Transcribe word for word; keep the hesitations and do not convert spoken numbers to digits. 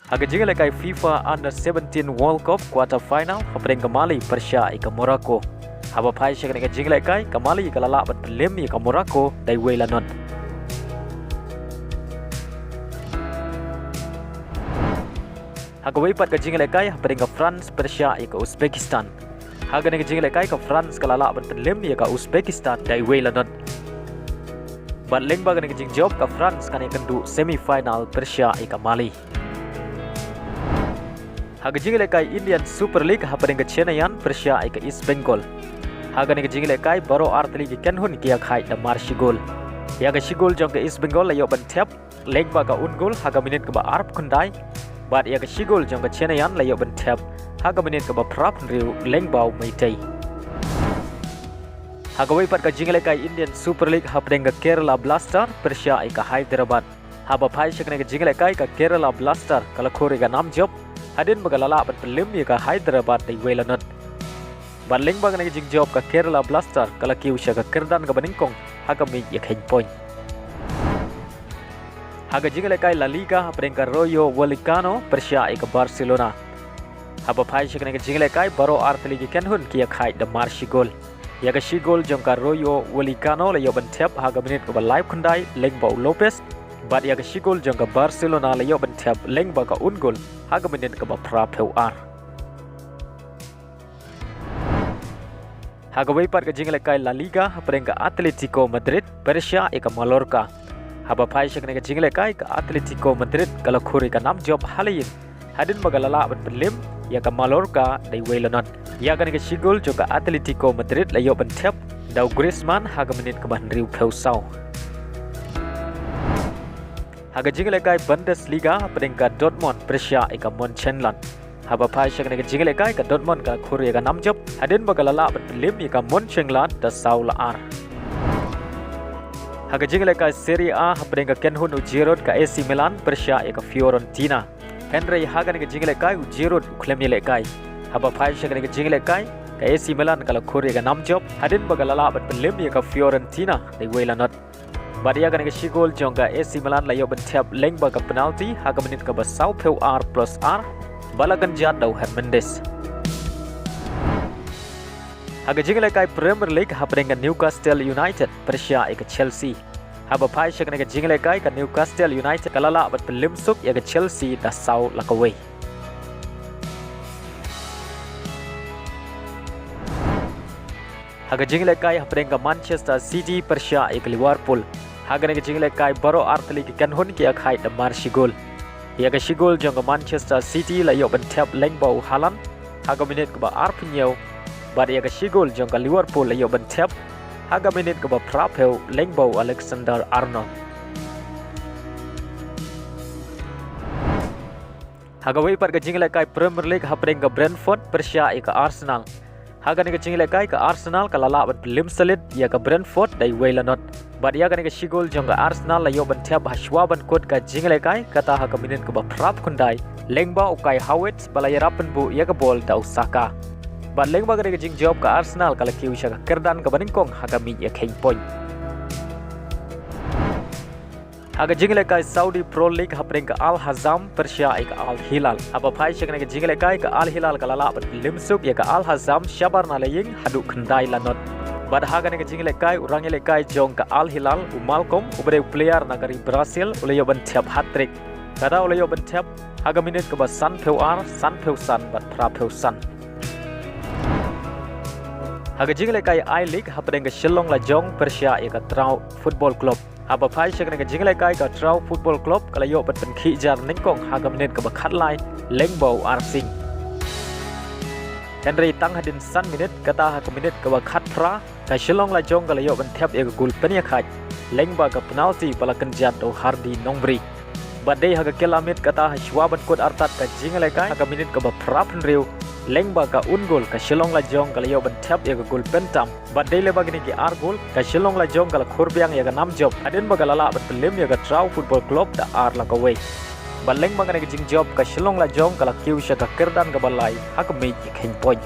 Ha ka jingïalehkai FIFA Under seventeen World Cup quarter final, hapdeng ka Mali pyrshah ïa ka Morocco. Haba phai sha kane ka jingïalehkai, ka Mali ka la lah ban pynlem ïa ka Morocco da iwei la nod. Ha kawei pat ka jingïalehkai, hapdeng ka France pyrshah ïa ka Uzbekistan. Ha kane ka jingïalehkai, ka France ka la lah ban pynlem ïa ka Uzbekistan da iwei la nod. Bad lyngba kane ka jingjop, ka France kan ïakynduh semi final pyrshah ïa ka Mali. Ha ka jingïalehkai Indian Super League, hapdeng ka Chennaiyin pyrshah ïa ka East Bengal. Ha kane ka jingïalehkai, baroh artylli ki kynhun ki ïakhaid da mar shi gol. Ïa ka shi gol jong ka East Bengal la ïoh ban thep lyngba ka un gol ha ka minit kaba arphew khyndai. Bad ïa ka shi gol jong ka Chennaiyin la ïoh ban thep ha ka minit kaba phra phew hynriew lyngba u Meitei. Ha kawei pat ka jingïalehkai Indian Super League, hapdeng ka Kerala Blaster pyrshah ïa ka Hyderabad. Haba phai sha kane ka jingïalehkai, ka Kerala Blaster ka la khur ïa ka nam jop hadien ba ka la lah ban pynlem ïa ka Hyderabad da iwei la nod. Bad lyngba kane ka jingjop, ka Kerala Blaster ka la kiew sha ka kyrdan kaba nyngkong ha ka miej ïakheiñ point. Ha ka jingïalehkai La Liga, hapdeng ka Rayo Vallecano pyrshah ïa ka Barcelona. Haba phai sha kane ka jingïalehkai, baroh artylli ki kynhun ki ïakhaid da mar shi gol. Ïa ka shi gol jong ka Rayo Vallecano la ïoh ban thep ha ka minit kaba laiphew khyndai lyngba u Lopez. Bad ïa ka shi gol jong ka Barcelona la ïoh ban thep lyngba ka un gol ha ka minit kaba phra phew ar. Ha kawei pat ka jingïalehkai La Liga, hapdeng ka Atletico Madrid pyrshah ïa ka Mallorca. Haba phai sha kane ka jingïalehkai, ka Atletico Madrid ka la khur ïa ka nam jop ha la ïing hadien ba ka la lah ban pynlem ïa ka Mallorca da iwei la nod. Ïa kane ka shi gol jong ka Atletico Madrid la ïoh ban thep da u Griezmann ha ka minit kaba hynriew phew saw. Ha ka jingïalehkai Bundesliga, hapdeng ka Dortmund pyrshah ïa ka Mönchengladbach. Haba phai sha kane ka jingïalehkai, ka Dortmund ka khur ïa ka nam jop hadien ba ka la lah ban pynlem ïa ka Mönchengladbach da saw la ar. Ha ka jingïalehkai Serie A, hapdeng ka kynhun u Giroud, ka A C Milan pyrshah ïa ka Fiorentina. Hynrei ha kane ka jingïalehkai u Giroud u khlem ïalehkai. Haba phai sha kane ka jingïalehkai, ka A C Milan ka la khur ïa ka nam jop hadien ba ka la lah ban pynlem ïa ka Fiorentina da iwei la nod. Bad ïa kane ka shi gol jong ka A C Milan la ïoh ban thep lyngba ka penalty ha ka minit kaba saw phew ar plus ar, ba la kynjat da u Hernandez. Ha ka jingïalehkai Premier League, hapdeng ka Newcastle United pyrshah ïa ka Chelsea. Haba phai sha kane ka jingïalehkai, ka Newcastle United ka la lah ban pynlem suk ïa ka Chelsea da saw la kawei. Ha ka jingïalehkai, hapdeng ka Manchester City pyrshah ïa ka Liverpool. Ha kane ka jingïalehkai, baroh artylli ki kynhun ki ïakhaid da mar shi gol. Ïa ka shi gol jong ka Manchester City la ïoh ban thep lyngba u Haaland ha ka minit kaba arphew hynñiew. Bad ïa ka shi gol jong ka Liverpool la ïoh ban thep ha ka minit kaba phra phew lyngba u Alexander Arnold. Ha kawei pat ka jingïalehkai Premier League, hapdeng ka Brentford pyrshah ïa ka Arsenal. Ha kane ka jingïalehkai, ka Arsenal ka la lah ban pynlem shalid ïa ka Brentford da iwei la nod. Bad ïa kane ka shi gol jong ka Arsenal la ïoh ban thep ha shuwa ban kut ka jingïalehkai, kata ha ka minit kaba phra phew khyndai lyngba u Kai Havertz ba la ïarap pynbuh ïa ka bol da u Saka. Bad lyngba kane ka jingjop, ka Arsenal ka la kiew sha ka kyrdan kaba nyngkong ha ka miej ïakheiñ point. Ha ka jingïalehkai Saudi Pro League, hapdeng ka Al Hazm pyrshah ïa ka Al Hilal. Haba phai sha kane ka jingïalehkai, ka Al Hilal ka la lah ban pynlem suk ïa ka Al Hazm shabar na la ïing haduh khyndai la nod. Bad ha kane ka jingïalehkai, u rangïalehkai jong ka Al Hilal, u Malcom, uba dei u player na ka ri Brazil, u la ïoh ban thep hat-trick. Kata u la ïoh ban thep ha ka minit kaba san phew ar, san phew san bad phra phew san. Ha ka jingïalehkai I-League, hapdeng ka Shillong Lajong pyrshah ïa ka Traw Football Club. Haba phai sha kane ka jingïalehkai, ka Traw Football Club ka la ïoh ban pynkhih jar nyngkong ha ka minit kaba khatlai lyngba u Arsing. Hynrei tang hadien san minit, kata ha ka minit kaba khatphra, ka Shillong Lajong ka la ïoh ban thep ïa ka gol pynïakhaid lyngba ka penalty ba la kynjat da u Hardy Nongbri. Bad dei ha ka kylla miet, kata ha shuwa ban kut artat ka jingïalehkai ha ka minit kaba phra phew hynriew, lyngba ka un gol, ka Shillong Lajong ka la ïoh ban thep ïa ka gol pyntam. Bad dei lyngba kine ki ar gol, ka Shillong Lajong ka la khur biang ïa ka nam jop hadien ba ka la lah ban pynlem ïa ka Traw Football Club da ar la kawei. Bad lyngba kane ka jingjop, ka Shillong Lajong ka la kiew sha ka kyrdan kaba lai ha ka miej ïakheiñ point.